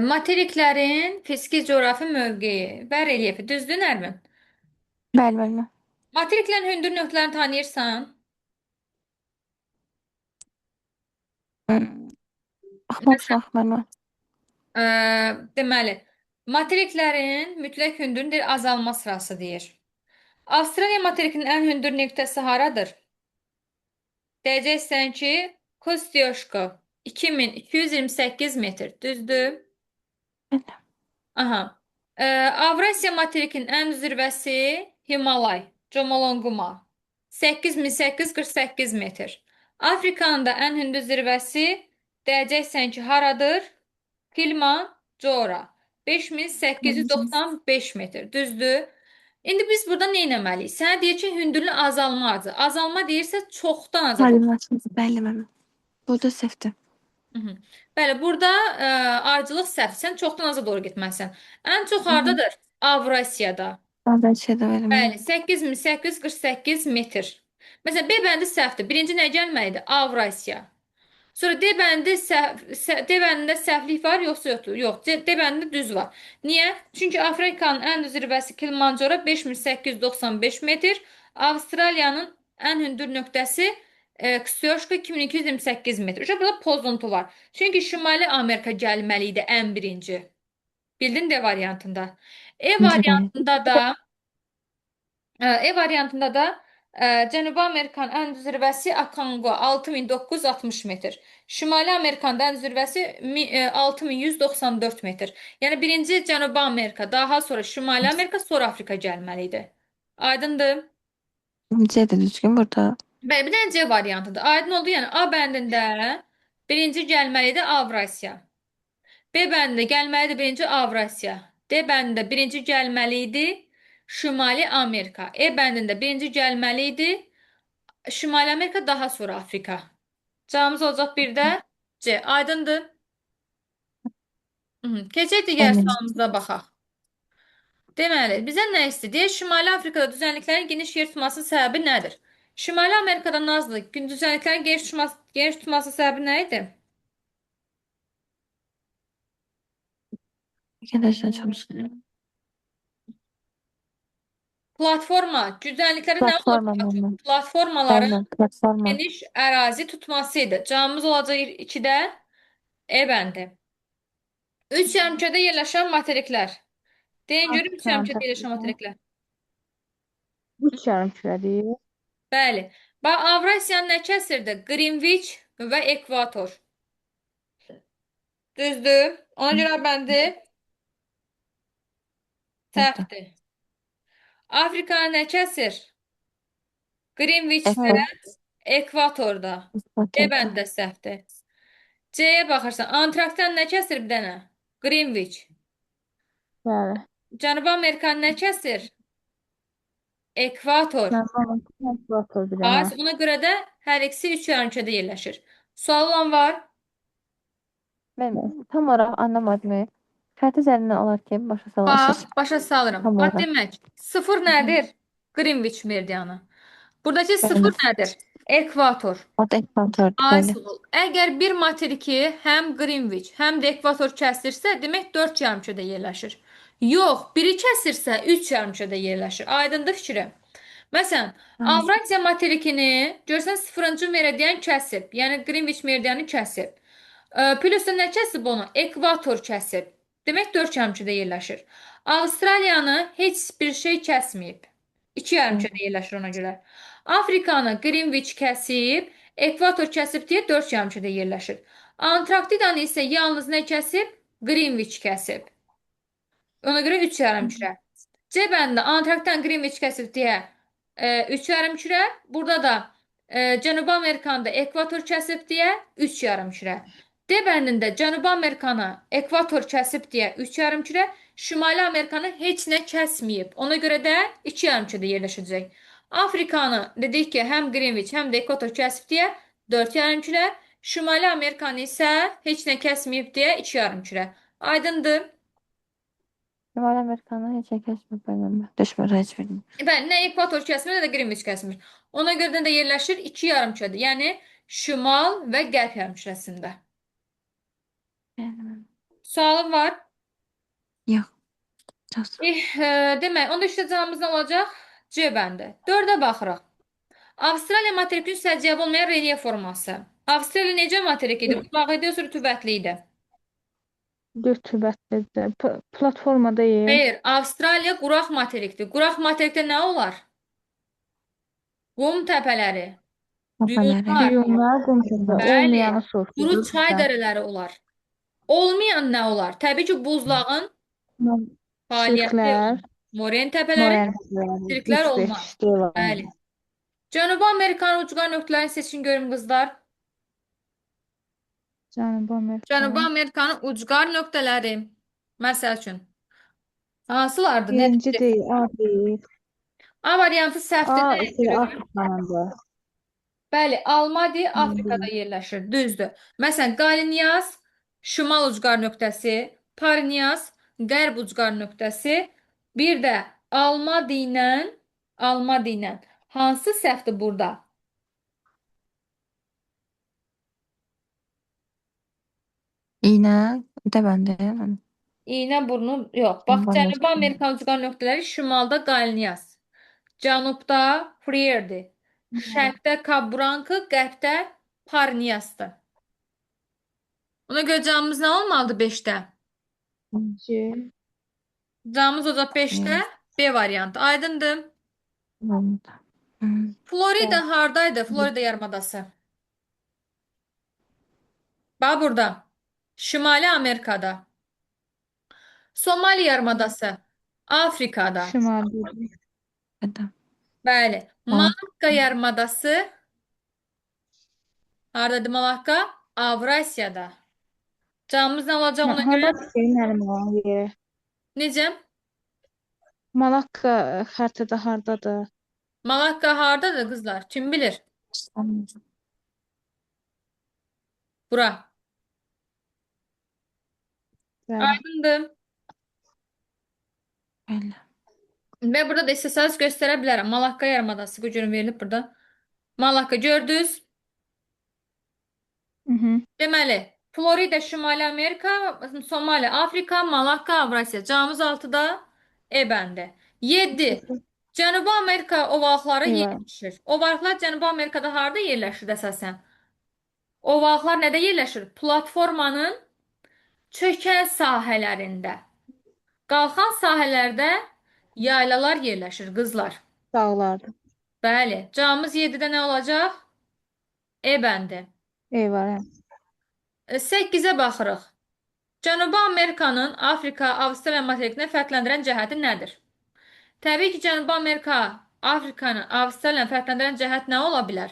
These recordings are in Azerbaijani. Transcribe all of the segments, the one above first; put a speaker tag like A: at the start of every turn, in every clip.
A: Materiklərin fiziki coğrafi mövqeyi və relyefi. Düzdür, Nərmin?
B: Bəli, müəllimə.
A: Materiklərin hündür nöqtələrini tanıyırsan?
B: Hmm, Baxmamışam axı müəllimə.
A: Ə, deməli, materiklərin mütləq hündürlüyü azalma sırası deyir. Avstraliya materikinin ən hündür nöqtəsi haradır? Deyəcəksən ki, Kostyoşko 2228 metr. Düzdür?
B: Bəli.
A: Aha. Avrasiya materikinin ən zirvəsi Himalay, Comolonquma 8848 metr. Afrikanın da ən hündür zirvəsi deyəcəksən ki, haradır? Kilimanjaro 5895 metr. Düzdür? İndi biz burada nə etməliyik? Sənə deyir ki, hündürlük azalmadır. Azalma deyirsə çoxdan azadır.
B: Bəli, müəllimə. Burada səhvdir.
A: Hı -hı. Bəli, burada ardıcılıq səhv. Sən çoxdan aza doğru getməlisən. Ən çox
B: Hı -hı.
A: hardadır? Avrasiyada.
B: Avrasiyada bəli, müəllimə.
A: Bəli, 8848 metr. Məsələn, B bəndi səhvdir. Birinci nə gəlməlidir? Avrasiya. Sonra D bəndi səhv, D bəndində səhvlik var, yoxsa yoxdur? Yox, D bəndində düz var. Niyə? Çünki Afrikanın ən zirvəsi Kilimanjaro 5895 metr, Avstraliyanın ən hündür nöqtəsi Ksioşka 2228 metr. Uşaq, burada pozuntu var. Çünki Şimali Amerika gəlməli idi ən birinci. Bildin D variantında. E
B: İkinci bəli.
A: variantında da E variantında da Cənubi Amerikanın ən zirvəsi Aconcagua 6960 metr. Şimali Amerikanın ən zirvəsi 6194 metr. Yəni birinci Cənubi Amerika, daha sonra Şimali Amerika, sonra Afrika gəlməli idi. Aydındır?
B: C də düzgün burada.
A: Bəli, bir dənə C variantıdır. Aydın oldu. Yəni A bəndində birinci gəlməli idi Avrasiya. B bəndində gəlməli idi birinci Avrasiya. D bəndində birinci gəlməli idi Şimali Amerika. E bəndində birinci gəlməli idi Şimali Amerika, daha sonra Afrika. Cavabımız olacaq bir də C. Aydındır? Keçək digər
B: Bəli.
A: sualımıza baxaq. Deməli, bizə nə istəyir? Deyir, Şimali Afrikada düzənliklərin geniş yer tutmasının səbəbi nədir? Şimali Amerikada Nazlı, düzənliklərin geniş tutmasının səbəbi nə idi?
B: Arkadaşlar çalışıyorum.
A: Platforma, düzənliklərə nə olur
B: Platforma
A: daha çox?
B: müəllimə.
A: Platformaların
B: Bəli, platforma.
A: geniş ərazi tutması idi. Cavabımız olacaq 2-də E bəndi. Üç yarımkürədə yerləşən materiklər. Deyin görüm üç
C: Afrika,
A: yarımkürədə yerləşən
C: Antarktika.
A: materiklər.
C: Üç yarımkürədir.
A: Bəli. Bax, Avrasiyanı nə kəsirdi? Greenwich və ekvator. Düzdür. Ona görə bəndi
B: Səhvdir.
A: səhvdir. Afrikanı nə kəsir? Greenwich'də,
B: Ekvator.
A: ekvatorda. D
B: Ekvatorda.
A: bəndi də səhvdir. C-yə baxırsan, Antarktikanı nə kəsir bir dənə? Greenwich.
C: Bəli.
A: Cənubi Amerikanı nə kəsir? Ekvator.
C: Cənubi Ekvator bir dənə.
A: Az, ona görə də hər ikisi üç yarımkürədə yerləşir. Sual olan var?
B: Mən tam olaraq anlamadım. Xəritə üzərindən olar ki, başa
A: Bax,
B: salarsınız.
A: başa salıram.
B: Tam
A: Bax,
B: olaraq.
A: demək, sıfır nədir? Greenwich meridianı. Buradakı
B: Bəli.
A: sıfır nədir? Ekvator.
B: O da ekvatordur,
A: Ay
B: bəli.
A: sağ ol. Əgər bir materiki həm Greenwich, həm də ekvator kəsirsə, demək 4 yarımkürədə yerləşir. Yox, biri kəsirsə 3 yarımkürədə yerləşir. Aydındır fikrim. Məsələn, Avrasiya materikini görsən 0-cı meridian kəsib, yəni Greenwich meridianı kəsib. Plus da nə kəsib onu? Ekvator kəsib. Demək 4 yarımkürədə yerləşir. Avstraliyanı heç bir şey kəsməyib. 2 yarımkürədə yerləşir ona görə. Afrikanı Greenwich kəsib, ekvator kəsib deyə 4 yarımkürədə yerləşir. Antarktidanı isə yalnız nə kəsib? Greenwich kəsib. Ona görə 3 yarımkürə. C bəndində Antarktidanı Greenwich kəsib deyə 3 yarımkürə. Burada da Cənubi Amerikanı da ekvator kəsib deyə 3 yarımkürə. D bəndində Cənubi Amerikanı ekvator kəsib deyə 3 yarımkürə. Şimali Amerikanı heç nə kəsməyib. Ona görə də 2 yarımkürədə yerləşəcək. Afrikanı dedik ki, həm Greenwich, həm də ekvator kəsib deyə 4 yarımkürə. Şimali Amerikanı isə heç nə kəsməyib deyə 2 yarımkürə. Aydındır?
B: Şimali Amerikanı heç nə kəsmir, bəli. Düşmür heç birini.
A: Bəli, nə ekvator kəsmir, nə də Greenwich kəsmir. Ona görə də yerləşir 2 yarımkürədə. Yəni şimal və qərb yarımkürəsində.
B: Bəli.
A: Sualım var.
B: Yox. Çox sağ ol.
A: Demək, onda işte cavabımız nə olacaq? C bəndi. 4-ə baxırıq. Avstraliya materikinin səciyyəvi olmayan relyef forması. Avstraliya necə materik idi? Quraq idi, yoxsa rütubətli idi?
C: Rütubətlidir. Platforma deyil.
A: Xeyr, Avstraliya quraq materikdir. Quraq materikdə nə olar? Qum təpələri,
B: Təpələri.
A: düyünlar,
C: Düyünlər, qum təpə,
A: bəli,
C: olmayanı
A: quru
C: soruşur
A: çay
C: bizdən.
A: dərələri olar. Olmayan nə olar? Təbii ki, buzlağın fəaliyyəti
C: Sirklər,
A: Moren təpələri,
C: moren təpələri,
A: sirklər
C: 3
A: olmaz.
C: 5 D
A: Bəli.
C: variantı.
A: Cənubi Amerikanın ucqar nöqtələrini seçin görüm qızlar.
C: Cənubi Amerika.
A: Cənubi Amerikanın ucqar nöqtələri. Məsəl üçün. Hansılardır? Nə
C: Birinci
A: deyir?
C: deyil, A deyil.
A: A variantı səhvdir.
C: A
A: Nəyə
C: şey
A: görə?
C: Afrikanındır.
A: Bəli, Almadi Afrikada yerləşir. Düzdür. Məsələn, Qaliniyaz şimal ucqar nöqtəsi, Parniyaz qərb ucqar nöqtəsi, bir də Almadi ilə hansı səhvdir burada?
B: İynə, D bəndi.
A: İynə burnu yox. Bax,
B: Cənubi
A: Cənubi
B: Amerika.
A: Amerika ucqar nöqtələri şimalda Qaliniyaz, cənubda Frierdir, şərqdə Kabranka, qərbdə Parniyazdır. Ona görə cavabımız nə olmalıdır 5-də?
C: C.
A: Cavabımız olacaq 5-də B variantı. Aydındır. Florida hardaydı? Florida yarımadası. Bax burada. Şimali Amerikada. Somali yarımadası. Afrikada.
C: Şimaldə.
A: Bəli. Malakka yarımadası. Hardadır Malakka? Avrasiyada. Cavabımız nə olacaq ona görə?
C: Hardadır ki, mənim olan yeri?
A: Necə?
C: Malakka xəritədə hardadır?
A: Malakka hardadır qızlar? Kim bilir? Bura.
C: Bəli.
A: Aydındır.
B: Bəli.
A: Və burada da istəsəniz göstərə bilərəm. Malakka yarımadası bu cür verilib burada. Malakka gördünüz. Deməli, Florida Şimali Amerika, Somali Afrika, Malakka Avrasiya. Cavabımız 6-da E bəndi. 7. Cənubi Amerika ovalıqları
C: Evet.
A: yerləşir. Ovalıqlar Cənubi Amerikada harda yerləşir əsasən? Ovalıqlar nədə yerləşir? Platformanın çökən sahələrində. Qalxan sahələrdə yaylalar yerləşir qızlar.
C: Dağlarda.
A: Bəli. Cavabımız 7-də nə olacaq? E bəndi.
C: E variantı.
A: 8-ə baxırıq. Cənubi Amerikanın Afrika, Avstraliya materikinə fərqləndirən cəhəti nədir? Təbii ki, Cənubi Amerika, Afrikanı, Avstraliyanı fərqləndirən cəhət nə ola bilər?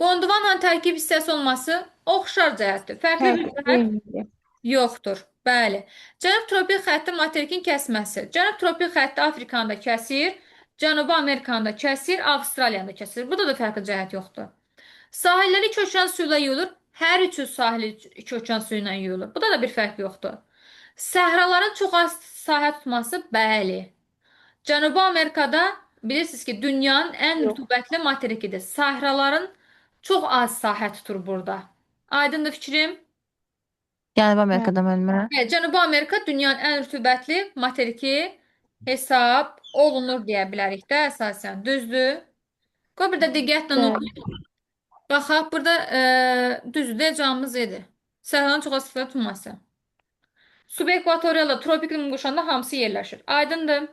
A: Gondvananın tərkib hissəsi olması oxşar cəhətdir. Fərqli bir
C: Fərqli
A: cəhət
C: eynidir.
A: yoxdur. Bəli. Cənub tropik xətti materikin kəsməsi. Cənub tropik xətti Afrikanı da kəsir, Cənubi Amerikanı da kəsir, Avstraliyanı da kəsir. Burada da fərqli cəhət yoxdur. Sahilləri köçən suyla yuyulur. Hər üçü sahili köçən suyu ilə yuyulur. Burada da bir fərq yoxdur. Səhraların çox az sahə tutması, bəli. Cənubi Amerikada bilirsiniz ki, dünyanın ən
C: Yox.
A: rütubətli materikidir. Səhraların çox az sahə tutur burada. Aydındır fikrim?
B: Cənubi Amerikada müəllimə.
A: Evet, Cənubi Amerika dünyanın ən rütubətli materiki hesab olunur deyə bilərik də əsasən. Düzdür? Qoy bir də diqqətlə
C: Bəli.
A: oxuyaq. Baxaq, burada düzdür deyə cavabımız idi. Səhranın çox az sahə tutması. Subekvatorialda tropik iqlim quşağında hamısı yerləşir. Aydındır?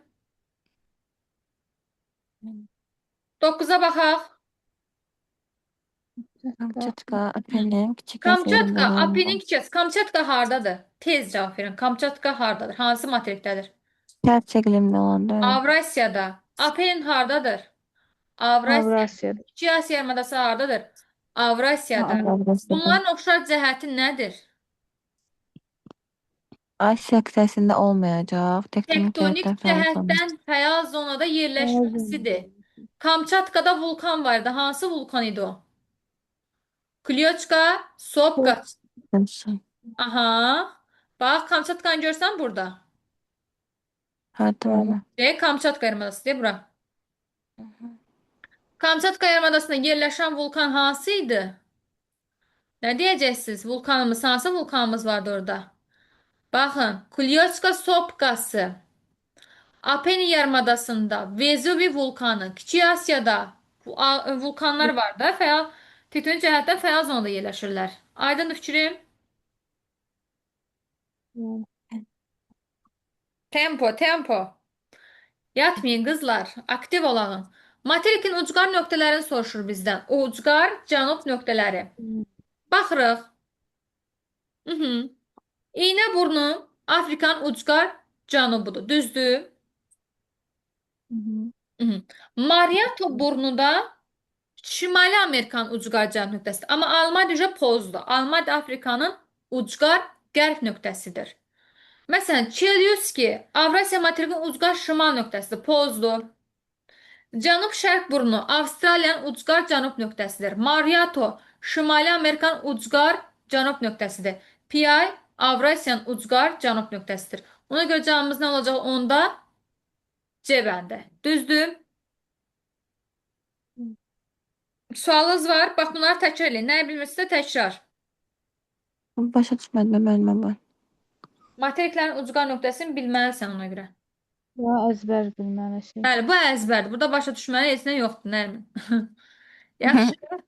A: 9-a baxaq.
B: Kamçatka, Apenin, Kiçik Asiya
A: Kamçatka,
B: yarımadası.
A: Apenin küçəsi. Kamçatka hardadır? Tez cavab verin. Kamçatka hardadır? Hansı materikdədir?
B: Sərt iqlimdə olan da.
A: Avrasiyada. Apenin hardadır? Avrasiya.
C: Avrasiyada.
A: Kiçik Asiya yarımadası hardadır? Avrasiyada.
B: Avrasiyada.
A: Bunların oxşar cəhəti nədir?
B: Asiya qitəsində olmayacaq. Tektonik
A: Tektonik
B: cəhətdən fəal olmaz.
A: cəhətdən fəal zonada yerləşməsidir. Kamçatkada vulkan vardı. Hansı vulkan idi o? Klyoçka, Sopka. Aha. Bax, Kamçatkanı görsən burada.
B: Harda müəllimə?
A: De, Kamçatka yarımadası deyə bura. Kamçatka yarımadasında yerləşən vulkan hansı idi? Nə deyəcəksiniz? Vulkanımız, hansı vulkanımız vardı orada? Baxın, Klyotska sopkası Apeni yarımadasında Vezuvi vulkanı, Kiçik Asiyada vulkanlar var da, fəal tektonik cəhətdən fəal zonada yerləşirlər. Aydındır fikrim?
C: Bəli.
A: Tempo, tempo. Yatmayın qızlar, aktiv olağın. Materikin ucqar nöqtələrini soruşur bizdən. Ucqar cənub nöqtələri. Baxırıq. Mhm. İynə burnu Afrikanın ucqar cənubudur. Düzdür?
C: Mhm.
A: Mhm. Mariato burnu da Şimali Amerikanın ucqar cənub nöqtəsidir. Amma Almadiya pozdur. Almadiya Afrikanın ucqar qərb nöqtəsidir. Məsələn, Çelyuski Avrasiya materikinin ucqar şimal nöqtəsidir. Pozdur. Cənub-şərq burnu Avstraliyanın ucqar cənub nöqtəsidir. Mariato Şimali Amerikanın ucqar cənub nöqtəsidir. Piay Avrasiyanın ucqar cənub nöqtəsidir. Ona görə cavabımız nə olacaq onda? C bəndi. Düzdür? Sualınız var. Bax bunları təkrar eləyin. Nəyi bilmirsinizsə təkrar.
B: Başa düşmədim müəllimə bu.
A: Materiklərin ucqar nöqtəsini bilməlisən ona görə.
C: Ya əzbər bilməli şey.
A: Bəli, bu əzbərdir. Burada başa düşməli heç nə yoxdur, Nərmin. Yaxşı.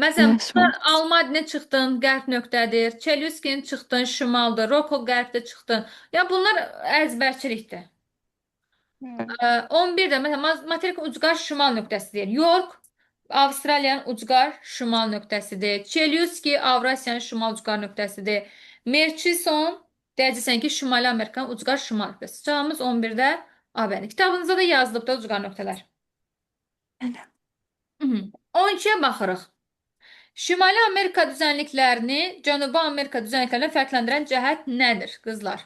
A: Məsələn,
B: Yaxşı.
A: burada Almadinə çıxdın, qərb nöqtədir. Çelyuskin çıxdın, şimaldır. Roko qərbdə çıxdın. Yəni bunlar əzbərçilikdir. 11-də məsələn materik ucqar şimal nöqtəsi deyir. York Avstraliyanın ucqar şimal nöqtəsidir. Çelyuski Avrasiyanın şimal ucqar nöqtəsidir. Murchison deyəcəksən ki, Şimali Amerikanın ucqar şimal nöqtəsi. Cavabımız 11-də A bəndi. Kitabınızda da yazılıb da ucqar nöqtələr.
B: Bəli.
A: Mhm. 12-yə baxırıq. Şimali Amerika düzənliklərini Cənubi Amerika düzənliklərindən fərqləndirən cəhət nədir, qızlar?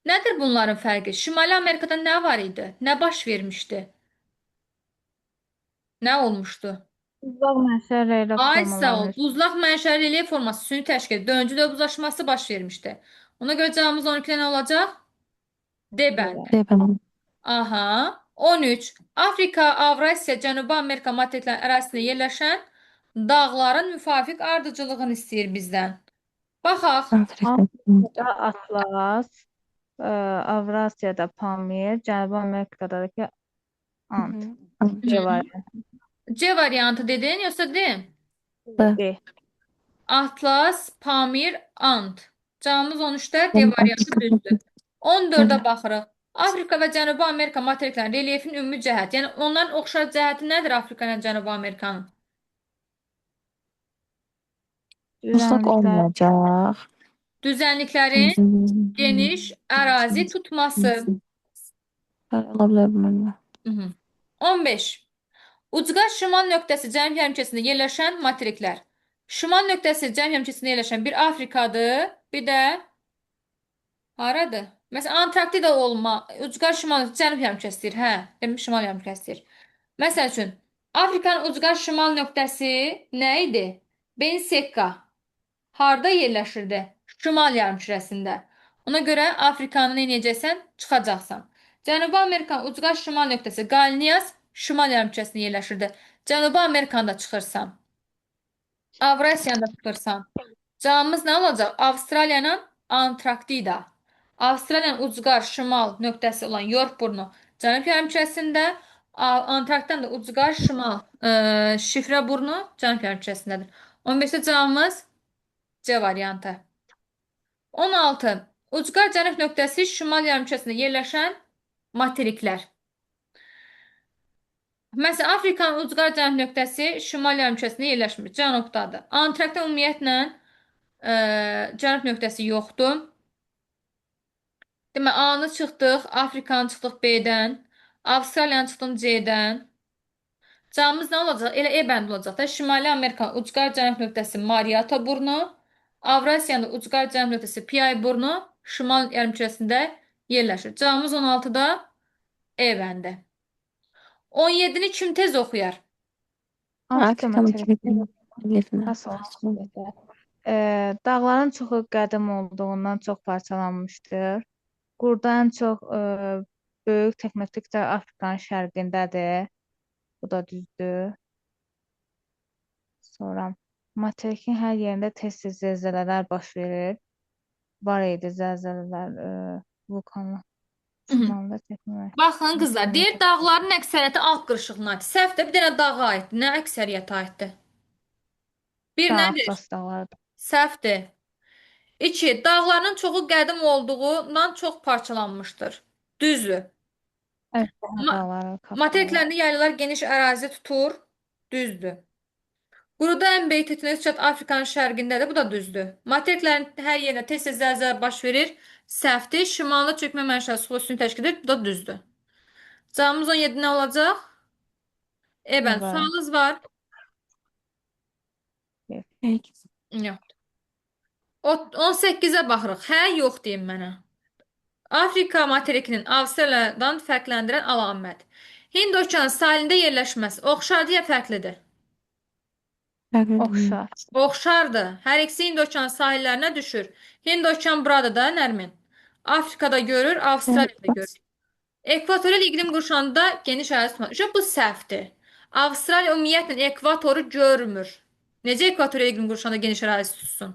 A: Nədir bunların fərqi? Şimali Amerikada nə var idi? Nə baş vermişdi? Nə olmuşdu?
C: Buzlaq mənşəli relyef
A: Ay sağ ol.
C: formalanır.
A: Buzlaq mənşəli relyef forması süni təşkil edir. Dördüncü dövr buzlaşması baş vermişdi. Ona görə cavabımız 12-də nə olacaq? D bəndi.
B: D bəndi.
A: Aha. 13. Afrika, Avrasiya, Cənubi Amerika materiklərinin ərazisində yerləşən dağların müvafiq ardıcıllığını istəyir bizdən. Baxaq.
B: Afrika.
C: Afrikada Atlas, Avrasiyada Pamir, Cənubi Amerikadakı Ant. C variantı.
A: C variantı dedin, yoxsa D?
B: D.
C: D.
A: Atlas, Pamir, Ant. Cavabımız 13-də D variantı düzdür. 14-ə baxırıq. Afrika və Cənubi Amerika materiklərinin relyefin ümumi cəhəti. Yəni onların oxşar cəhəti nədir Afrika ilə Cənubi Amerikanın?
B: Buzlaq
C: Düzənliklər.
B: olmayacaq.
A: Düzənliklərin geniş ərazi tutması.
B: Ola bilər müəllimə.
A: Mhm. 15. Ucqar şimal nöqtəsi cənub yarımkürəsində yerləşən materiklər. Şimal nöqtəsi cənub yarımkürəsində yerləşən bir Afrikadır, bir də haradır? Məsələn, Antarktida olma, ucqar şimal nöqtəsi cənub yarımkürəsi deyir. Hə, demiş şimal yarımkürəsi deyir. Məsəl üçün, Afrikanın ucqar şimal nöqtəsi nə idi? Bensekka. Harda yerləşirdi? Şimal yarımkürəsində. Ona görə Afrikanı nə edəcəksən? Çıxacaqsan. Cənubi Amerikanın ucqar şimal nöqtəsi Galnias şimal yarımkürəsində yerləşirdi. Cənubi Amerikanı da çıxırsan. Avrasiyanı da çıxırsan. Cavabımız nə olacaq? Avstraliyanın Antarktida. Avstraliyanın ucqar şimal nöqtəsi olan York burnu cənub yarımkürəsində, Antarktidanın da ucqar şimal şifrə burnu cənub yarımkürəsindədir. 15-də cavabımız C variantı. 16. Ucqar cənub nöqtəsi şimal yarımkürəsində yerləşən materiklər. Məsələn, Afrikanın ucqar cənub nöqtəsi şimal yarımkürəsində yerləşmir, cənubdadır. Antarktida ümumiyyətlə cənub nöqtəsi yoxdur. Demək, A-nı çıxdıq, Afrikanı çıxdıq B-dən, Avstraliyanı çıxdın C-dən. Cavabımız nə olacaq? Elə E bəndi olacaq da. Şimali Amerikanın ucqar cənub nöqtəsi Mariato burnu, Avrasiyanın ucqar cənub nöqtəsi Piay burnu şimal yarımkürəsində yerləşir. Cavabımız 16-da E bəndi. 17-ni kim tez oxuyar?
C: Afrika
B: Afrika
C: materiki.
B: relyefinə.
C: Nasıl? Dağların çoxu qədim olduğundan çox parçalanmışdır. Qurda ən çox böyük texnotik dağ Afrikanın şərqindədir. Bu da düzdür. Sonra materikin hər yerində tez-tez zəlzələlər baş verir. Var idi zəlzələlər, vulkanlar.
A: Mhm.
C: Şimalda çəkmə
A: Baxın qızlar,
C: vulkanı.
A: deyir dağların əksəriyyəti Alp qırışığına aid. Səhvdir, bir dənə dağa aiddir. Nə əksəriyyətə aiddir? Bir
C: Da,
A: nədir?
C: Atlas dağları.
A: Səhvdir. İki, dağların çoxu qədim olduğundan çox parçalanmışdır. Düzdür.
C: Evet,
A: Ma
C: dağları, Kaf dağları.
A: Materiklərində yaylalar geniş ərazi tutur. Düzdür. Quruda ən böyük tektonik çat Afrikanın şərqindədir. Bu da düzdür. Materiklərin hər yerində tez-tez zəlzələ baş verir. Səhvdir. Şimalda çökmə mənşəli su üstünü təşkil edir. Bu da düzdür. Cavabımız 17 nə olacaq? E bənd.
C: Evet.
A: Sualınız var?
B: Peki.
A: Yox. 18-ə baxırıq. Hə, yox deyim mənə. Afrika materikinin Avstraliyadan fərqləndirən əlamət. Hind okeanı sahilində yerləşməsi oxşardır ya fərqlidir?
B: Fərqlidir.
C: Oxşar.
A: Oxşardır. Hər ikisi Hind okeanı sahillərinə düşür. Hind okean buradır da, Nərmin. Afrikada görür, Avstraliyada görür. Ekvatorial iqlim qurşağında geniş ərazi tutmaq. Üçün bu səhvdir. Avstraliya ümumiyyətlə ekvatoru görmür. Necə ekvatorial iqlim qurşağında geniş ərazi tutsun?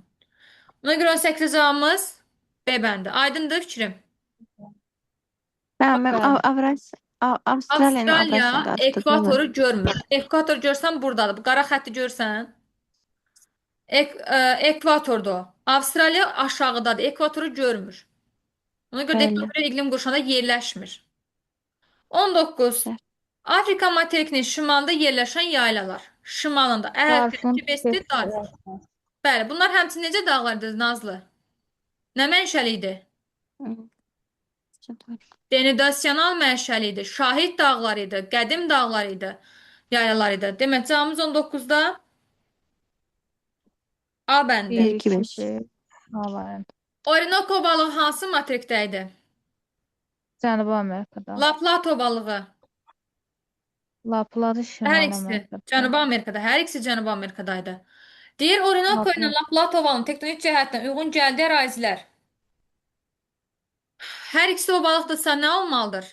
A: Buna görə 18 cavabımız B bəndi. Aydındır fikrim.
B: Bəli, mən
C: Bəli.
B: Avstraliyanın
A: Avstraliya
B: Avrasiyada adıdır, değil mi?
A: ekvatoru görmür. Ekvator görsən buradadır. Bu qara xətti görsən. Ekvatordur o. Avstraliya aşağıdadır. Ekvatoru görmür. Ona görə də
B: Bəli.
A: ekvatorial iqlim qurşağında yerləşmir. 19.
B: Səhv.
A: Afrika materikinin şimalında yerləşən yaylalar. Şimalında. Ə hərfi,
C: Darfın
A: Tibesti, Darfur. Bəli, bunlar həmçinin necə dağlardır Nazlı? Nə mənşəli idi?
B: Hı.
A: Denudasional mənşəli idi. Şahid dağları idi. Qədim dağlar idi. Yaylalar idi. Demək, cavabımız 19-da A bəndi.
C: 1,
B: 1, 2,
C: 2,
B: 5.
C: 1. A variantı.
A: Orinoco balığı hansı materikdə idi?
C: Cənubi Amerikada.
A: La Plata balığı.
C: Lapladı
A: Hər
C: Şimali
A: ikisi
C: Amerikada.
A: Cənubi Amerikada. Hər ikisi Cənubi Amerikadaydı. Deyir Orinoco ilə
C: Lapla
A: La Plata balığının tektonik cəhətdən uyğun gəldiyi ərazilər. Hər ikisi o balıqdırsa nə olmalıdır?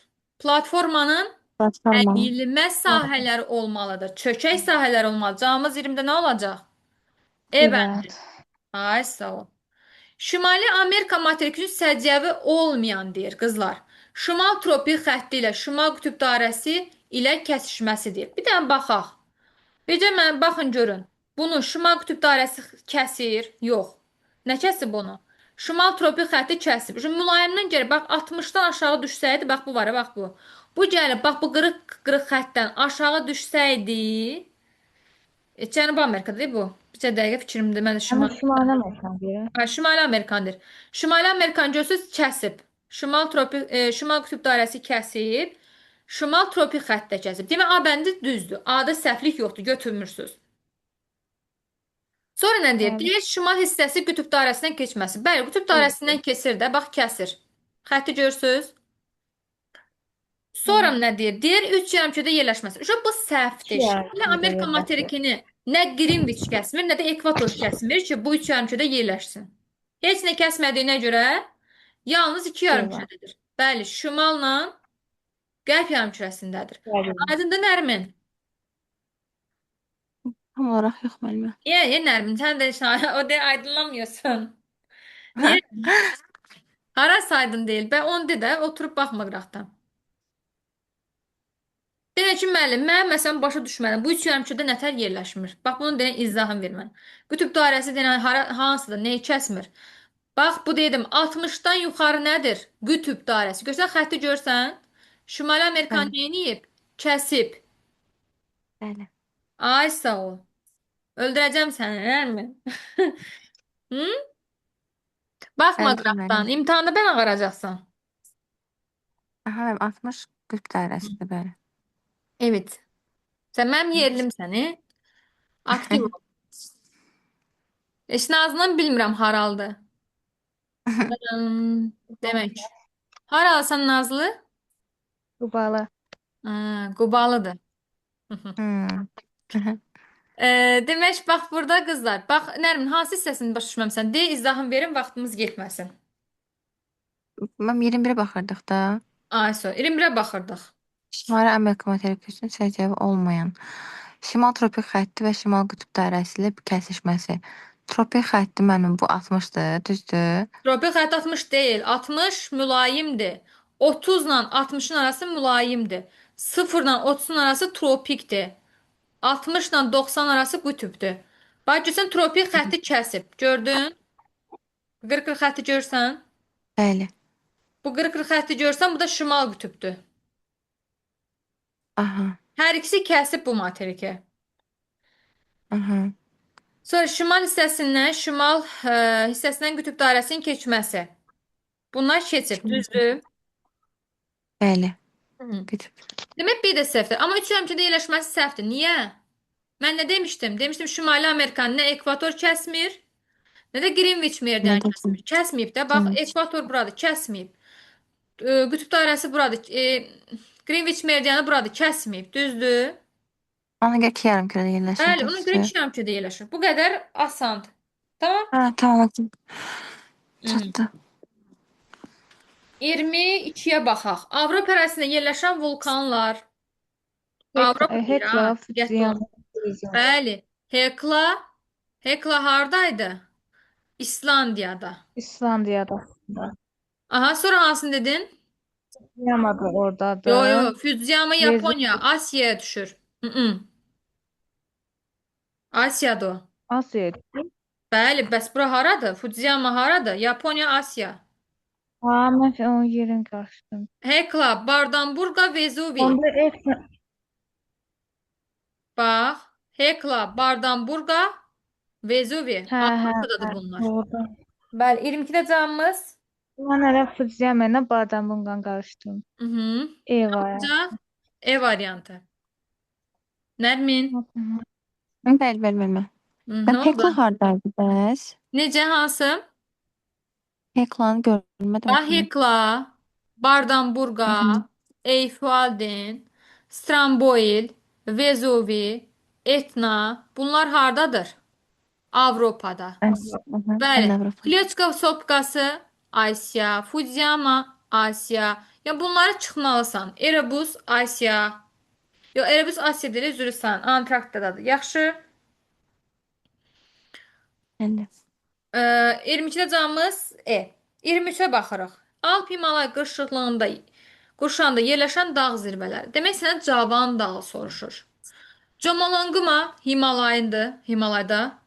A: Platformanın
B: Platforma.
A: əyilmə sahələri olmalıdır. Çökək sahələri olmalıdır. Cavabımız 20-də nə olacaq? E
C: B
A: bəndi.
C: variantı.
A: Ay sağ ol. Şimali Amerika materikinin səciyyəvi olmayan deyir qızlar. Şimal tropik xətti ilə şimal qütb dairəsi ilə kəsişməsi deyir. Bir dənə baxaq. Bircə mən baxın görün. Bunu şimal qütb dairəsi kəsir? Yox. Nə kəsib bunu? Şimal tropik xətti kəsib. Şimdi mülayimdən gəlib bax 60-dan aşağı düşsəydi, bax bu var, bax bu. Bu gəlib bax bu qırıq-qırıq xəttdən aşağı düşsəydi, Cənubi Amerikada deyil bu. Bir dəqiqə fikrimdir. Mən də
C: Amma
A: şimal
C: Şimali Amerikanı deyir.
A: Ha, Şimali Amerikandır. Şimali Amerikan görsüz kəsib. Şimal qütb dairəsi kəsib. Şimal tropik xəttdə kəsib. Demək A bəndi düzdür. A-da səhvlik yoxdur, götürmürsüz. Sonra nə deyir?
C: Bəli.
A: Deyir şimal hissəsi qütb dairəsindən keçməsi. Bəli, qütb dairəsindən keçir də, bax kəsir. Xətti görürsüz. Sonra
C: Bəli.
A: nə deyir? Deyir üç yarımkürədə yerləşməsi. Uşaq bu
C: İki
A: səhvdir. Şimali
C: yarımkürədə
A: Amerika
C: yerləşir.
A: materikini nə Greenwich kəsmir, nə də ekvator kəsmir ki, bu üç yarımkürədə yerləşsin. Heç nə kəsmədiyinə görə yalnız iki
C: B var.
A: yarımkürədədir. Bəli, şimalla qərb yarımkürəsindədir.
C: Bəli.
A: Aydındır Nərmin?
B: Tam olaraq yox müəllimə.
A: Niyə, Nərmin? Sən də heç o de aydınlamıyorsun. Niyə? Harası aydın deyil. Bə onu de də oturub baxma qıraqdan. Deyək ki, müəllim, mən məsələn başa düşmədim. Bu üç yarımkürədə nətər yerləşmir? Bax, bunun denən izahını ver mən. Qütb dairəsi denən hansıdır? Nəyi kəsmir? Bax, bu dedim, 60-dan yuxarı nədir? Qütb dairəsi. Görsən, xətti görsən, Şimali Amerikanı
B: Bəli.
A: neyniyib? Kəsib.
B: Bəli.
A: Ay sağ ol. Öldürəcəm səni, Nərmin. Hı? Baxma
B: Öldürün
A: qıraqdan.
B: məni.
A: İmtahanda mən ağaracaqsan.
B: Aha, mənim 60 qütb dairəsidir, bəli.
A: Evet. Sən mənim yerlim səni. Aktiv ol. Heç Nazlı'nın bilmirəm haralıdır. Demək. Haralısan Nazlı?
C: Qubalı.
A: Ha, Qubalıdır.
B: Hmm.
A: Demək, bax burada qızlar. Bax, Nərmin, hansı hissəsini başa düşməmsən? De, izahını verin, vaxtımız getməsin.
B: Mən 21-ə baxırdıq da.
A: Ay, so, 21-ə baxırdıq.
B: Şimali Amerika materiki üçün səciyyəvi olmayan şimal tropik xətti və şimal qütb dairəsi ilə kəsişməsi. Tropik xətti mənim bu 60-dır, düzdür?
A: Tropik xətt 60 deyil. 60 mülayimdir. 30 ilə 60-ın arası mülayimdir. 0 ilə 30-un arası tropikdir. 60 ilə 90 arası qütbdür. Bax, görsən tropik xətti kəsib. Gördün? 40 xətti görsən?
B: Bəli.
A: Bu 40 xətti görsən, bu da şimal qütbdür.
B: Aha,
A: Hər ikisi kəsib bu materiki.
B: aha.
A: Sonra şimal hissəsindən şimal hissəsindən qütb dairəsinin keçməsi. Bunlar keçib, düzdür?
B: Bəli.
A: Hı.
B: Qütb.
A: Demək bir də səhvdir. Amma üç ölkədə yerləşməsi səhvdir. Niyə? Mən nə demişdim? Demişdim Şimali Amerikanı nə ekvator kəsmir, nə də Greenwich
B: Nə
A: meridianı
B: də
A: kəsmir. Kəsməyib də. Bax, ekvator buradır, kəsməyib. Qütb dairəsi buradır. Greenwich meridianı buradır, kəsməyib. Düzdür?
B: Ona görə ki, yarımkürədə yerləşir,
A: Bəli, ona görə
B: düzdür?
A: iki ölkədə yerləşir. Bu qədər asandır. Tamam?
B: Ha, tamam. Okey.
A: Hı.
B: Çatdı.
A: 22-yə baxaq. Avropa ərazisində yerləşən vulkanlar. Avropa deyir ha,
C: Hekla,
A: diqqətli olun.
C: Fuziyama, Fuziyama.
A: Bəli. Hekla. Hekla hardaydı? İslandiyada.
C: İslandiyada.
A: Aha, sonra hansını dedin?
C: Fuziyama da
A: Yo
C: oradadır.
A: yo, Fuziyama
C: Vezu
A: Yaponiya, Asiyaya düşür. Mm-mm. Asiyada o.
C: Asiya.
A: Bəli, bəs bura haradır? Fuziyama haradır? Yaponiya, Asiya.
C: Ha, mən onun yerini qarışdırdım.
A: Hekla, Bardamburga, Vezuvi.
C: Onda Etna
A: Bax, Hekla, Bardamburga, Vezuvi.
C: hə, hə,
A: Avrupadadır bunlar.
C: doğru.
A: Bəli, 22-də cavabımız.
C: Mən hələ Fuziyama ilə Bardambunqan qarışdırdım.
A: Mhm.
C: E variantı.
A: Cavab E variantı. Nərmin,
B: Bəli, bəli, bəli.
A: Hı,
B: Mən
A: nə oldu?
B: Hekla hardaydı bəs?
A: Necə, hansı?
B: Heklanı görmədim
A: Bax,
B: axı mən.
A: Hekla, Bardamburga,
B: Mhm.
A: Eyfaldin, Stramboil, Vezuvi, Etna. Bunlar hardadır? Avropada.
B: Əs, aha,
A: Bəli.
B: Ən Avropa.
A: Kleçka sopkası Asiya, Fuziyama Asiya. Ya bunları çıxmalısan. Erebus Asiya. Yo, Erebus Asiya deyil, üzr istəyirəm. Antarktidadadır. Yaxşı.
B: Bəli.
A: 22-də cavabımız E. 23-ə baxırıq. Alp Himalay qırışıqlığında qurşağında yerləşən dağ zirvələri. Demək sənə Cavan dağı soruşur. Comolonquma Himalayındır. Himalayda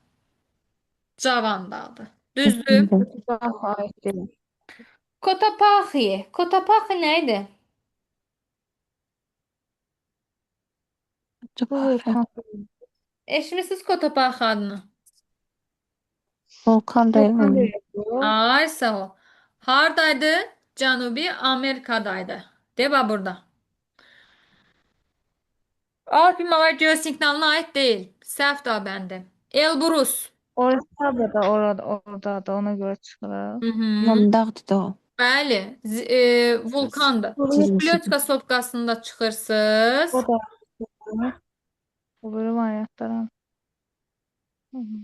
A: Cavan dağıdır. Düzdür?
C: Uzaq aid deyil.
A: Cotopaxi. Cotopaxi nə idi?
C: Bu
B: Coğrafiya.
C: vulkan.
A: Eşitmisiniz Cotopaxi adını?
B: Volkan deyil
C: Vulkan
B: mi?
C: deyil bu.
A: Ay sağ ol. Hardaydı? Cənubi Amerikadaydı. De bax burada. Alp Himalay geosinklinalına aid deyil. Səhv da bəndi. Elbrus.
C: Orada da orada orada ona görə çıxırıq.
A: Hı -hı.
B: Tamam, dağdır da o.
A: Bəli, vulkandır.
B: Zirvəsidir.
A: Plyoçka sopkasında çıxırsınız.
C: O da o böyle variantlara. Hı hı.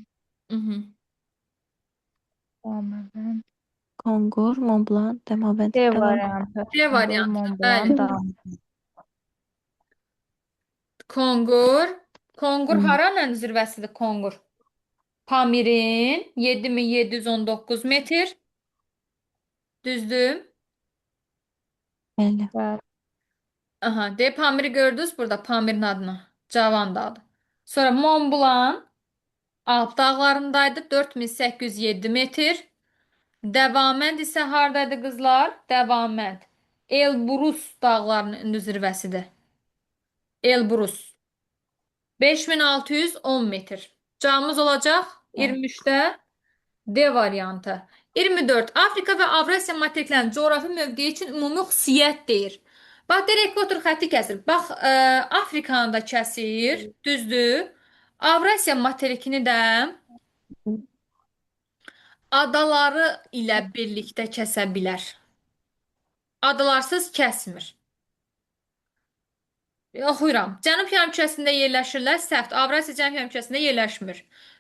A: Hı -hı.
C: Tamam ben.
B: Kongur, Mont Blanc, Demavend,
C: D
B: Davam.
C: variantı.
A: D
C: Kongur,
A: variantı.
C: Mont
A: Bəli.
C: Blanc, Dam.
A: Kongur. Kongur
B: Hı.
A: haranın zirvəsidir Kongur? Pamirin 7719 metr. Düzdür?
B: Bəli.
C: Bəli.
A: Aha, de Pamiri gördünüz burada Pamirin adını. Cavan dağıdır. Sonra Mont Blanc Alp dağlarındaydı 4807 metr. Dəvamənd isə hardaydı qızlar? Dəvamənd. Elbrus dağlarının zirvəsidir. Elbrus. 5610 metr. Cavabımız olacaq 23-də D variantı. 24. Afrika və Avrasiya materiklərinin coğrafi mövqeyi üçün ümumi xüsusiyyət deyir. Bax, deyir ekvator xətti kəsir. Bax, Afrikanı da kəsir, düzdür. Avrasiya materikini də adaları ilə birlikdə kəsə bilər. Adalarsız kəsmir. Oxuyuram. Cənub yarımkürəsində yerləşirlər. Səhvdir. Avrasiya Cənub yarımkürəsində yerləşmir.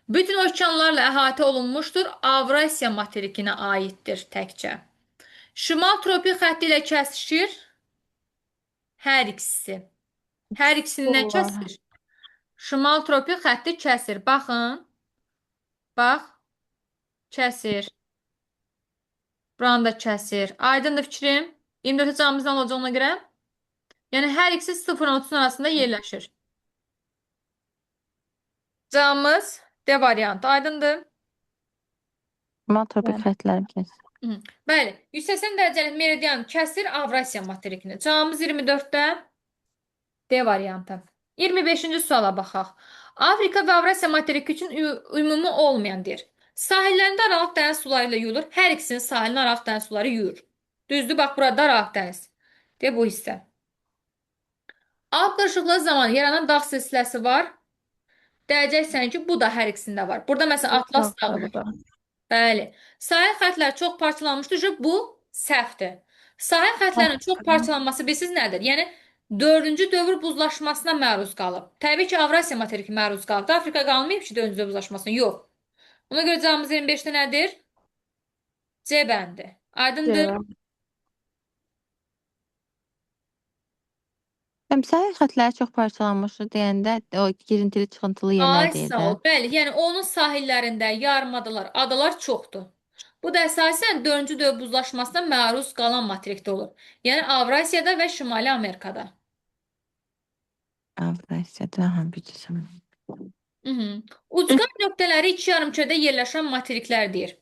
A: Bütün okeanlarla əhatə olunmuşdur. Avrasiya materikinə aiddir təkcə. Şimal tropik xətti ilə kəsişir. Hər ikisi. Hər ikisini nə
C: Bunlar.
A: kəsir? Şimal tropik xətti kəsir. Baxın. Bax. Kəsir. Buranı da kəsir. Aydındır fikrim. 24-ə cavabımız nə olacaq ona görə? Yəni hər ikisi 0 ilə 30-un arasında yerləşir. Cavabımız D variantı. Aydındır.
B: Şimal tropik
C: Bəli.
B: xəttləri kəsir.
A: Hı. Bəli, 180 dərəcəlik meridian kəsir Avrasiya materikini. Cavabımız 24-də D variantı. 25-ci suala baxaq. Afrika və Avrasiya materiki üçün ümumi olmayan deyir. Sahillərində Aralıq dəniz suları ilə yuyulur. Hər ikisinin sahilini Aralıq dəniz suları yuyur. Düzdür, bax burada Aralıq dəniz. De bu hissə. Alp qırışıqlığı zamanı yaranan dağ silsiləsi var. Deyəcəksən ki, bu da hər ikisində var. Burada məsələn Atlas dağı var.
C: Bu da.
A: Bəli. Sahil xəttləri çox parçalanmışdır. Bu səhvdir. Sahil xəttlərinin çox parçalanması bilirsiniz nədir? Yəni dördüncü dövr buzlaşmasına məruz qalıb. Təbii ki, Avrasiya materiki məruz qalıb. Afrika qalmayıb ki, dördüncü dövr buzlaşmasına. Yox. Ona görə cavabımız 25-də nədir? C bəndi. Aydındır?
C: C.
B: Həm sahil xəttləri çox parçalanmışdı deyəndə o girintili çıxıntılı yerlər
A: Ay
B: deyir
A: sağ
B: də.
A: ol. Bəli, yəni onun sahillərində yarımadalar, adalar çoxdur. Bu da əsasən dördüncü dövr buzlaşmasına məruz qalan materikdə olur. Yəni Avrasiyada və Şimali Amerikada.
B: Avrasiyada ha bilirəm.
A: Mhm. Ucqar nöqtələri iki yarımkürədə yerləşən materiklər deyir.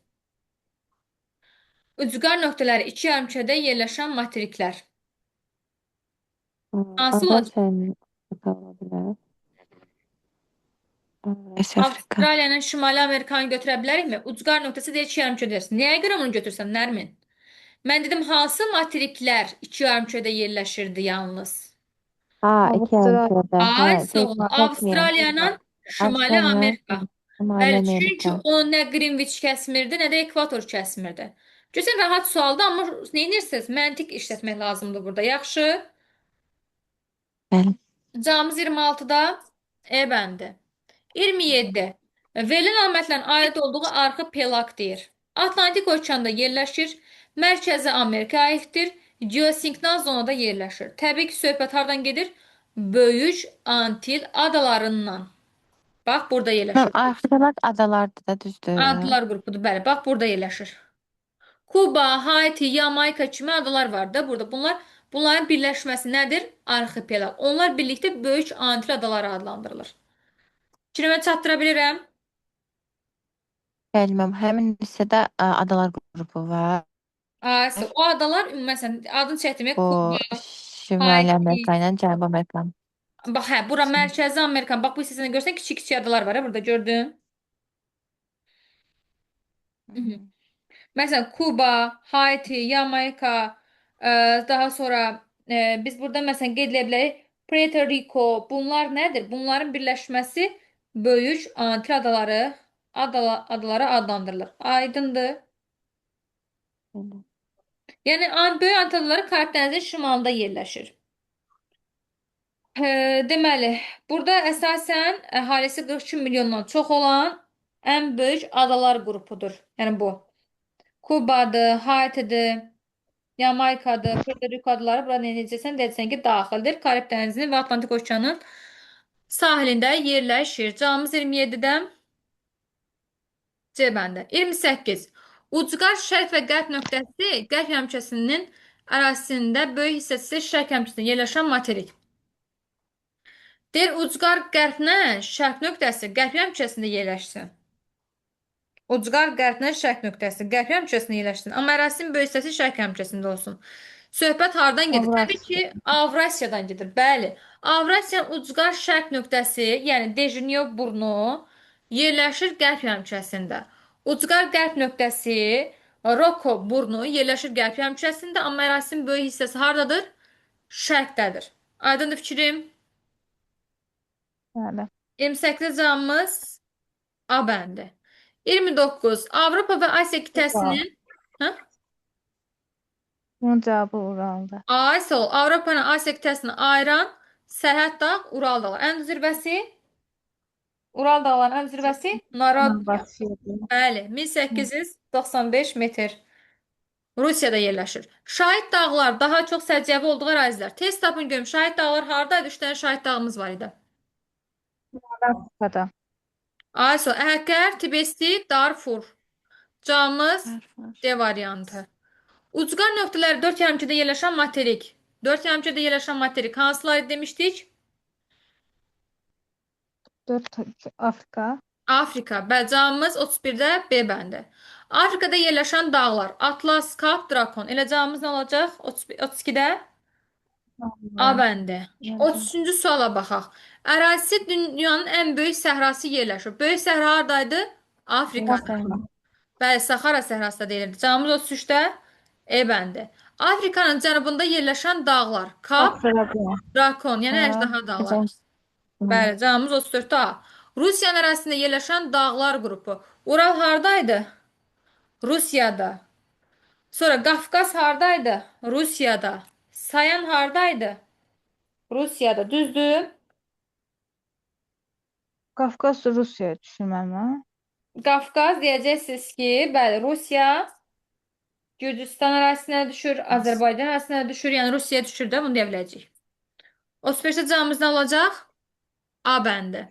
A: Ucqar nöqtələri iki yarımkürədə yerləşən materiklər. Hansı olacaq?
B: Avrasiyanın Afrika ola bilər. Avrasiya Afrika.
A: Avstraliyanın Şimali Amerikanı götürə bilərikmi? Ucqar nöqtəsi deyir iki yarımkürədə. Nəyə görə bunu götürsəm, Nərmin? Mən dedim hansı materiklər iki yarımkürədə yerləşirdi yalnız?
B: Ha, iki
C: Avstraliya.
B: yarımkürədə.
A: Ay
B: Hə,
A: sağ
B: şey
A: ol.
B: kəsməyən.
A: Avstraliyanın Şimali
B: Avstraliya,
A: Amerika.
B: Şimali
A: Bəli, çünki
B: Amerika.
A: o nə Greenwich kəsmirdi, nə də ekvator kəsmirdi. Görürsən rahat sualdır, amma nə edirsiniz? Məntiq işlətmək lazımdır burada. Yaxşı.
B: Bəli.
A: Cavabımız 26-da E bəndi. 27. Verilən əlamətlərin aid olduğu arxipelaq deyir. Atlantik okeanda yerləşir. Mərkəzi Amerikaya aiddir. Geosinkronal zonada yerləşir. Təbii ki, söhbət hardan gedir? Böyük Antil adalarından. Bax, burada yerləşir.
B: Mənim arxipelaq adalardır da düzdür.
A: Antillar qrupudur, bəli. Bax, burada yerləşir. Kuba, Haiti, Yamayka kimi adalar var da burada. Bunların birləşməsi nədir? Arxipelaq. Onlar birlikdə Böyük Antil adaları adlandırılır. Fikrimə çatdıra bilirəm.
B: Bəli, mənim həmin hissədə adalar qrupu var.
A: Ay, o adalar məsələn adını çəkdim.
B: Bu
A: Kuba,
B: Şimali
A: Haiti.
B: Amerika ilə Cənubi Amerika.
A: Bax, hə, bura Mərkəzi Amerika. Bax, bu hissəsini görsən kiçik-kiçik adalar var, hə, burada gördün. Mhm. Məsələn, Kuba, Haiti, Yamayka, daha sonra biz burada məsələn qeyd edə bilərik Puerto Rico. Bunlar nədir? Bunların birləşməsi Böyük Antil adaları adaları adlandırılır. Aydındır.
B: Bəli.
A: Yəni Böyük Antil adaları Karib dənizinin şimalında yerləşir. Deməli, burada əsasən əhalisi 42 milyondan çox olan ən böyük adalar qrupudur. Yəni bu. Kubadır, Haitidir, Yamaykadır, Puerto Rico adaları bura nə edəcəksən? Deyəcəksən ki, daxildir. Karib dənizinin və Atlantik okeanın sahilində yerləşir. Cavabımız 27-də C bəndi. 28. Ucqar şərq və qərb nöqtəsi qərb yarımkürəsinin ərazisində böyük hissəsi şərq yarımkürəsində yerləşən materik. Deyir, ucqar qərblə şərq nöqtəsi qərb yarımkürəsində yerləşsin. Ucqar qərblə şərq nöqtəsi qərb yarımkürəsində yerləşsin. Amma ərazisinin böyük hissəsi şərq yarımkürəsində olsun. Söhbət hardan gedir? Təbii ki, Avrasiyadan gedir. Bəli. Avrasiyanın ucqar şərq nöqtəsi, yəni Dejnyev burnu yerləşir qərb yarımkürəsində. Ucqar qərb nöqtəsi Roko burnu yerləşir qərb yarımkürəsində, amma ərazisinin böyük hissəsi hardadır? Şərqdədir. Aydındır fikrim?
C: Bəli.
A: 28 cavabımız A bəndi. 29. Avropa və Asiya qitəsinin Hə?
C: Bunun cavabı Uraldır.
A: Ay sağ ol. Avropa ilə Asiya qitəsini ayıran sərhəd dağ Ural dağı. Ən zirvəsi Ural dağlarının ən zirvəsi Narodnya. Bəli, 1895 metr. Rusiyada yerləşir. Şahid dağlar daha çox səciyyəvi olduğu ərazilər. Tez tapın görüm. Şahid dağlar haradaydı? 3 dənə şahid dağımız var idi.
C: Afrikada.
A: Ay sağ ol. Əhəkər, Tibesti, Darfur. Cavabımız
B: Var.
A: D variantı. Ucqar nöqtələri 4 yarımkürədə yerləşən materik. 4 yarımkürədə yerləşən materik hansılar demişdik?
C: 4 Afrika.
A: Afrika. Bəli, cavabımız 31-də B bəndi. Afrikada yerləşən dağlar Atlas, Kap, Drakon. Elə cavabımız nə olacaq? 31, 32-də A bəndi. 33-cü suala baxaq. Ərazisi dünyanın ən böyük səhrası yerləşir. Böyük səhra hardaydı? Afrikada. Bəli, Sahara səhrası da deyilirdi. Cavabımız 33-də E bəndi. Afrikanın cənubunda yerləşən dağlar Kap, Drakon, yəni əjdaha dağları. Bəli, cavabımız 34-də A. Rusiyanın ərazisində yerləşən dağlar qrupu. Ural hardaydı? Rusiyada. Sonra Qafqaz hardaydı? Rusiyada. Sayan hardaydı? Rusiyada. Düzdür?
C: Qafqaz Rusiyaya düşür mənim, ha?
A: Qafqaz deyəcəksiniz ki, bəli, Rusiya Gürcüstan ərazisinə düşür, Azərbaycan ərazisinə düşür, yəni Rusiyaya düşür də, bunu deyə biləcəyik. 35-də cavabımız nə olacaq? A bəndi.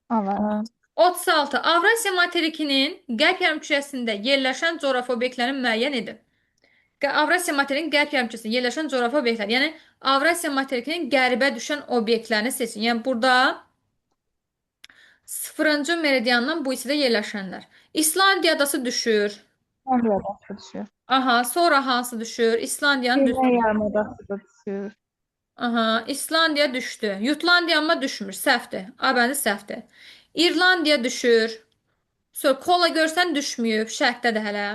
C: A var.
A: 36. Avrasiya materikinin qərb yarımkürəsində yerləşən coğrafi obyektlərini müəyyən edin. Avrasiya materikinin qərb yarımkürəsində yerləşən coğrafi obyektlər, yəni Avrasiya materikinin qərbə düşən obyektlərini seçin. Yəni burada 0-cı meridiandan bu hissədə yerləşənlər. İslandiya adası düşür.
C: İslandiya adası düşür.
A: Aha, sonra hansı düşür? İslandiyanın düz.
C: Güney yarımadası da düşür.
A: Aha, İslandiya düşdü. Jutlandiya amma düşmür, səhvdir. A bəndi səhvdir. İrlandiya düşür. Sonra Kola görsən düşməyib, şərqdədir hələ.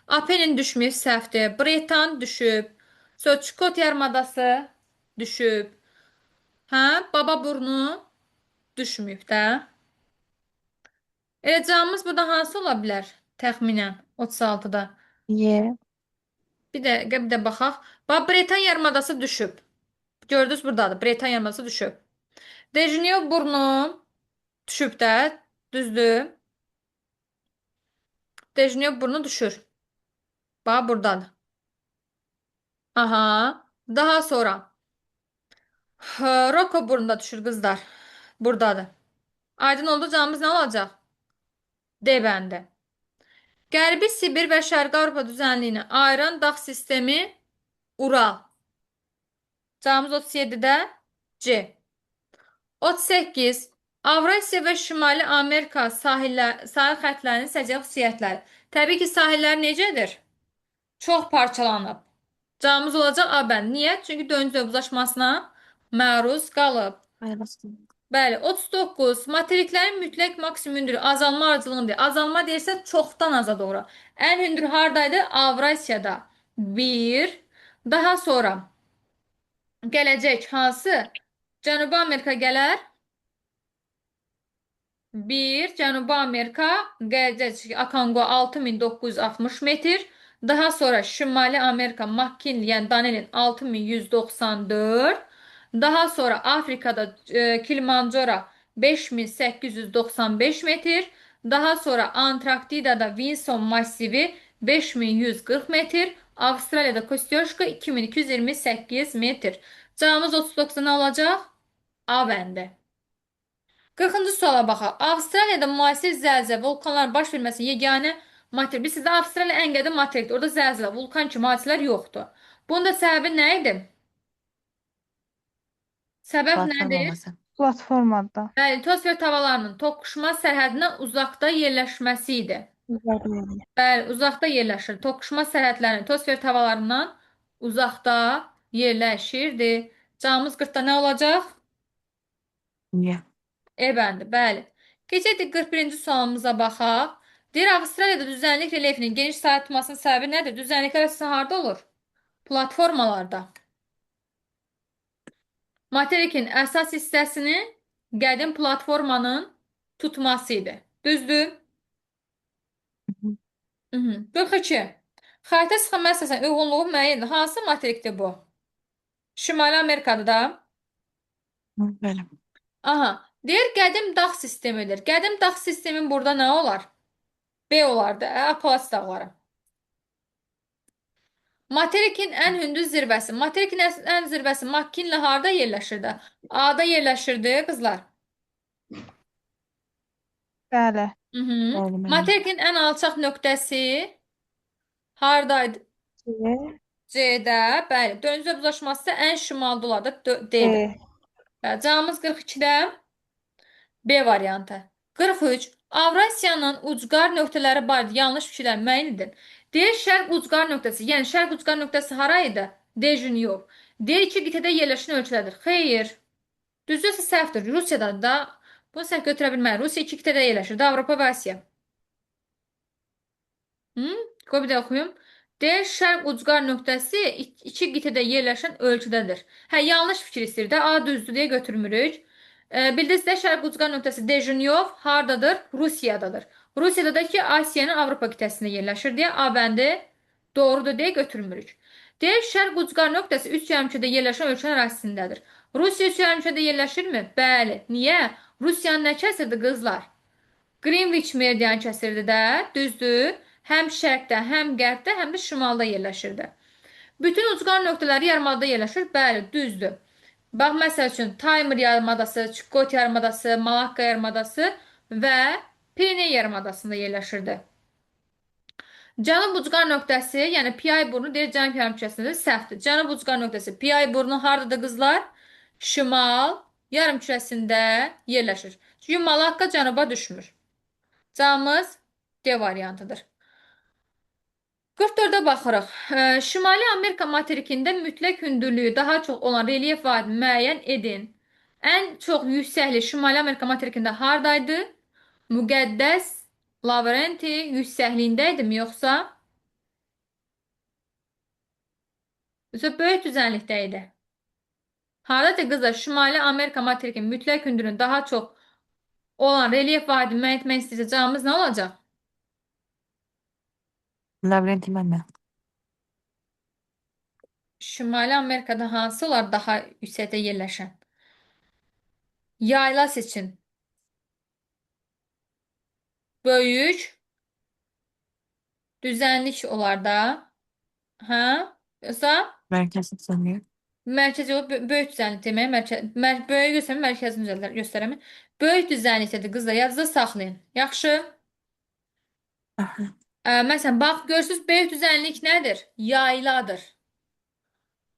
A: Apenin düşməyib, səhvdir. Bretan düşüb. Sonra Çukot yarımadası düşüb. Hə, Baba burnu düşməyib də. Elə cavabımız burada hansı ola bilər? Təxminən 36-da.
B: Y.
A: Bir dəqiqə, bir də baxaq. Bax, Bretan yarımadası düşüb. Gördünüz buradadır. Bretan yarımadası düşüb. Dejnyev burnu düşüb də. Düzdür. Dejnyev burnu düşür. Bax, buradadır. Aha. Daha sonra Roko burnu da düşür qızlar. Buradadır. Aydın oldu. Cavabımız nə olacaq? D bəndi. Qərbi Sibir və Şərqi Avropa düzənliyini ayıran dağ sistemi Ural. Cavabımız 37-də C. 38. Avrasiya və Şimali Amerika sahil xəttlərinin səciyyəvi xüsusiyyətləri. Təbii ki, sahillər necədir? Çox parçalanıb. Cavabımız olacaq A bəndi. Niyə? Çünki döngü uzlaşmasına məruz qalıb. Bəli, 39. Materiklərin mütləq maksimum hündürlüyü azalma ardıcılığını deyir. Azalma deyirsə çoxdan aza doğru. Ən hündür hardaydı? Avrasiyada. 1. Daha sonra gələcək hansı? Cənubi Amerika gələr. 1. Cənubi Amerika gələcək Akonqua 6960 metr. Daha sonra Şimali Amerika McKinley, yəni Danelin 6194. Daha sonra Afrikada Kilimanjaro 5895 metr. Daha sonra Antarktidada Vinson massivi 5140 metr. Avstraliyada Kostyoşka 2228 metr. Cavabımız 39 nə olacaq? A bəndi. 40-cı suala baxaq. Avstraliyada müasir zəlzələ, vulkanların baş verməsi yeganə materik. Bilirsiniz də Avstraliya ən qədim materikdir. Orada zəlzələ, vulkan kimi hadisələr yoxdur. Bunun da səbəbi nə idi? Səbəb
B: Platform
A: nədir?
B: olması.
C: Platformada.
A: Bəli, litosfer tavalarının toqquşma sərhədindən uzaqda yerləşməsi idi. Bəli, uzaqda yerləşir. Toqquşma sərhədlərinin litosfer tavalarından uzaqda yerləşirdi. Cavabımız 40-da nə olacaq?
B: Y.
A: E bəndi, bəli. Keçək 41-ci sualımıza baxaq. Deyir, Avstraliyada düzənlik relyefinin geniş sahə tutmasının səbəbi nədir? Düzənliklər əsasən harda olur? Platformalarda. Materikin əsas hissəsini qədim platformanın tutması idi. Düzdür? 42. Xəritə sxemə əsasən uyğunluğu müəyyəndir. Hansı materikdir bu? Şimali Amerikada da.
B: Bəli.
A: Aha. Deyir, qədim dağ sistemidir. Qədim dağ sistemi burada nə olar? B olardı. Appalaç dağları. Materikin ən hündür zirvəsi. Materikin ən zirvəsi McKinley harda yerləşirdi? A-da yerləşirdi, qızlar.
C: Bəli.
A: Hı -hı.
B: Bəli, müəllim.
A: Materikin ən alçaq nöqtəsi hardaydı?
C: C.
A: C-də. Bəli. Dördüncü uzlaşması ən şimalda olar da D-də.
C: D.
A: Bəli, cavabımız 42-də B variantı. 43. Avrasiyanın ucqar nöqtələri barədə yanlış fikirlər müəyyən edin. Deyir şərq ucqar nöqtəsi. Yəni şərq ucqar nöqtəsi hara idi? Dejnyov. Deyir iki qitədə yerləşən ölkələrdir. Xeyr. Düzdürsə səhvdir. Rusiyada da bunu səhv götürə bilmərik. Rusiya iki qitədə yerləşir. də, Avropa və Asiya. Hı? Qoy bir də oxuyum. Deyir şərq ucqar nöqtəsi iki qitədə yerləşən ölkədədir. Hə, yanlış fikir istəyir də. A düzdür deyə götürmürük. Bildiniz də şərq ucqar nöqtəsi Dejnyov hardadır? Rusiyadadır. Rusiyada da ki Asiyanın Avropa qitəsində yerləşir deyə A bəndi doğrudur deyə götürmürük. Deyir şərq ucqar nöqtəsi üç yarımkürədə yerləşən ölkənin ərazisindədir. Rusiya üç yarımkürədə yerləşirmi? Bəli. Niyə? Rusiyanı nə kəsirdi qızlar? Greenwich meridian kəsirdi də, düzdür. Həm şərqdə, həm qərbdə, həm də şimalda yerləşirdi. Bütün ucqar nöqtələri yarımadada yerləşir. Bəli, düzdür. Bax, məsəl üçün, Taymır yarımadası, Çukot yarımadası, Malakka yarımadası və Pireney yarımadasında yerləşirdi. Cənub ucqar nöqtəsi, yəni Piyay burnu deyir Cənub yarımkürəsində səhvdir. Cənub ucqar nöqtəsi Piyay burnu hardadır qızlar? Şimal yarımkürəsində yerləşir. Çünki Malakka cənuba düşmür. Cavabımız D variantıdır. 44-ə baxırıq. Şimali Amerika materikində mütləq hündürlüyü daha çox olan relyef vahidini müəyyən edin. Ən çox yüksəklik Şimali Amerika materikində hardaydı? Müqəddəs Lavrenti yüksəkliyində idimi yoxsa? Yoxsa böyük düzənlikdə idi? Hardadır qızlar? Şimali Amerika materikinin mütləq hündürlüyü daha çox olan relyef vahidini müəyyən etmək istəyirsə cavabımız nə olacaq?
B: Lavrenti müəllim.
A: Şimali Amerikada hansı olar daha yüksəkdə yerləşən? Yayla seçin. Böyük düzənlik olar da. Hə? Yoxsa
B: Mərkəzi düzənlik.
A: mərkəzi yox, böyük düzənlik demək, böyük göstərmə, mərkəzini göstərəmi? Böyük düzənlikdədir qızlar, yadınızda saxlayın. Yaxşı?
B: Aha.
A: Məsələn, bax, görürsünüz, böyük düzənlik nədir? Yayladır.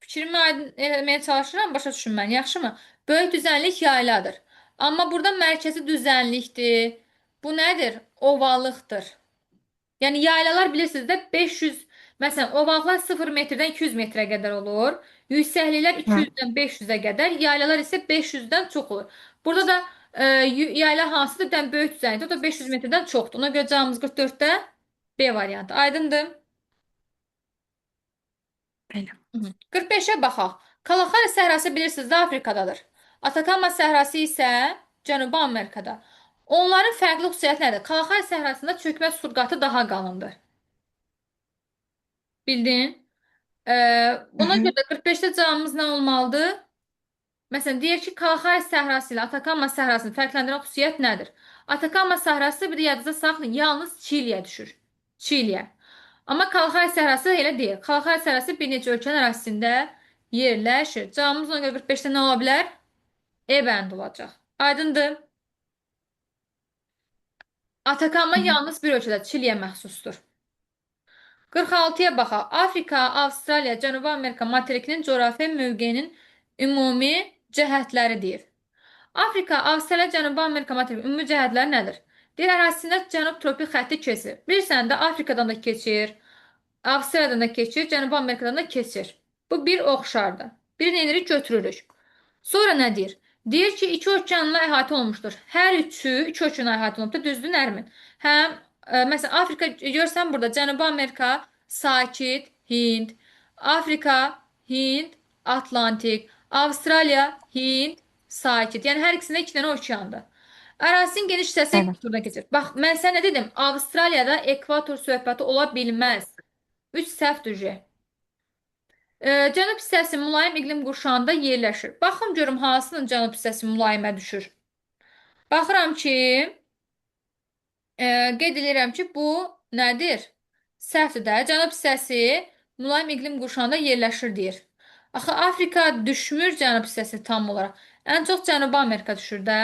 A: Fikrimi aydın eləməyə çalışıram, başa düşün mən, yaxşımı? Böyük düzənlik yayladır. Amma burada mərkəzi düzənlikdir. Bu nədir? Ovalıqdır. Yəni yaylalar bilirsiniz də 500, məsələn, ovalıqlar 0 metrdən 200 metrə qədər olur. Yüksəkliklər 200-dən 500-ə qədər, yaylalar isə 500-dən çox olur. Burada da yayla hansıdır? Bir dənə böyük düzənlikdir. O da 500 metrdən çoxdur. Ona görə cavabımız 44-də B variantı. Aydındır?
B: Bəli.
A: 45-ə baxaq. Kalahari səhrası bilirsiniz də Afrikadadır. Atakama səhrası isə Cənubi Amerikada. Onların fərqli xüsusiyyəti nədir? Kalahari səhrasında çökmə surqatı daha qalındır. Bildin? Buna görə də 45-də cavabımız nə olmalıdır? Məsələn, deyir ki, Kalahari səhrası ilə Atakama səhrasını fərqləndirən xüsusiyyət nədir? Atakama səhrası bir də yadınızda saxlayın, yalnız Çiliyə düşür. Çiliyə. Amma Kalahari səhrası elə deyil. Kalahari səhrası bir neçə ölkənin ərazisində yerləşir. Cavabımız ona görə 45-də nə ola bilər? E bəndi olacaq. Aydındır? Atakama yalnız bir ölkədə, Çiliyə məxsusdur. 46-ya baxaq. Afrika, Avstraliya, Cənubi Amerika materikinin coğrafi mövqeyinin ümumi cəhətləri deyir. Afrika, Avstraliya, Cənubi Amerika materikinin ümumi cəhətləri nədir? Deyir, ərazisində cənub tropik xətti keçir. Bilirsən də Afrikadan da keçir, Avstraliyadan da keçir, Cənubi Amerikadan da keçir. Bu bir oxşardır. Bir nə edirik? Götürürük. Sonra nə deyir? Deyir ki, iki okeanla əhatə olunmuşdur. Hər üçü iki okeanla əhatə olunubdur. Düzdür, Nərmin? Həm məsələn, Afrika görsən burada Cənubi Amerika, Sakit, Hind, Afrika, Hind, Atlantik, Avstraliya, Hind, Sakit. Yəni hər ikisində iki dənə okeandır. Ərazinin geniş hissəsi ekvatordan keçir. Bax, mən sənə nə dedim? Avstraliyada ekvator söhbəti ola bilməz. Üç səhv düzü. Cənub hissəsi mülayim iqlim qurşağında yerləşir. Baxım görüm hansının cənub hissəsi mülayimə düşür. Baxıram ki, qeyd edirəm ki, bu nədir? Səhvdir də. Cənub hissəsi mülayim iqlim qurşağında yerləşir deyir. Axı Afrika düşmür cənub hissəsi tam olaraq. Ən çox Cənubi Amerika düşür də.